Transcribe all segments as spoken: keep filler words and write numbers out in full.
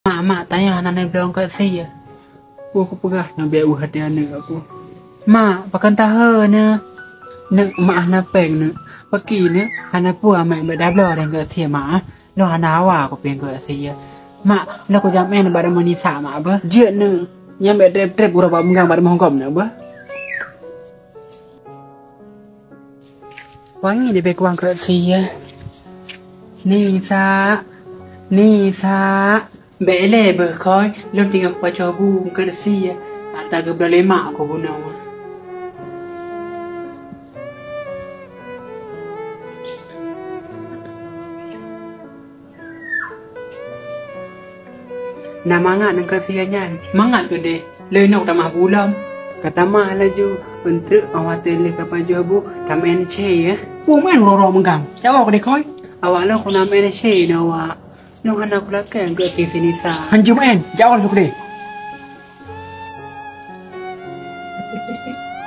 Mak, mak, tanyoe hana neubloe eungkôt sie. Peue kupeugah nyoe bèk u hati aneuk aku. Mak, pakon tahe nyoe? Neuk, mak hana péng neuk. Paki neuk, hana peue mak bèk tabloe eungkôt sie mak, ah. Lôn hana hawa kupéng eungkôt sie. Mak, lôn kujak meu'en bak rumoh Nisa mak beuh. Jeuet neuk, nyan bèk trép-trép uroe bak meunggang bak rumoh gob neuk beuh. Wangi leubeh kuang eungkôt sie. Nisa, Nisa. Bèk lé beuh Khôi, lôn tinggai kupajoh bu eungkôt sie. Ata geubloe lé mak kubunoe. Na mangat eungkôt sie nyan? Mangat keudeh, lé nyoe tamah bu lom. Ka tamah laju, eunteuk awak teuh lheueh ka pajoh bu, tameu'en sie, ya. Peue meu'en uroe-uroe meunggang? Jaweueb keudeh Khôi. Awak lôn keuneuk meu'en sie nyoe, awak. Lôn hana kulakèe eungkôt sie si Nisa. Han jeuet meu'en, jaweueb laju keudeh.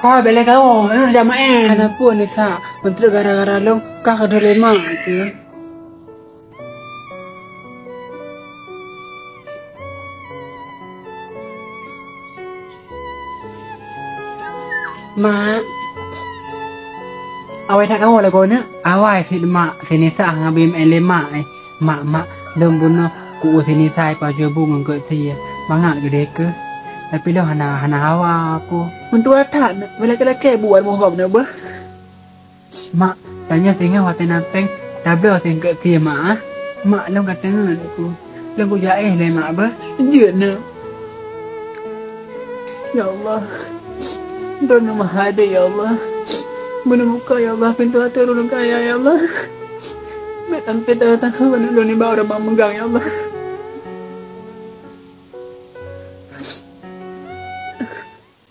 Khôi, bèk lé kawoe, lôn jak meu'en. Hana peue Nisa, eunteuk gara-gara lôn ka keudroe lé mak keuh. Mak. Awai that kawoe lagoe neuk. Awai cit mak, si Nisa hana bri meu'en lé mak, eh. Mak, mak, lôn bunoe ku-eu si Nisa pajoh bu ngon eungkôt sie. Mangat keudeh keuh. Tapi lôn hana, hana hawa aku. Meutuah that neuk, meulakèe-lakèe bu bak rumoh gob neuk beuh. Mak, tanyoe singoh watèe na péng, tabloe sie eungkôt sie mak, ah. Mak, lôn ka teungeut aku. Lôn kujak éh lé mak beuh. Jeuet neuk. Ya Allah. Droeneuh Maha Adé, ya Allah. Beuneuk buka, ya Allah, pintoe até droeneuh kaya, ya Allah. Bèk sampai tahu-tahu aneuk droeneuh nibak uroe bak meunggang, ya Allah.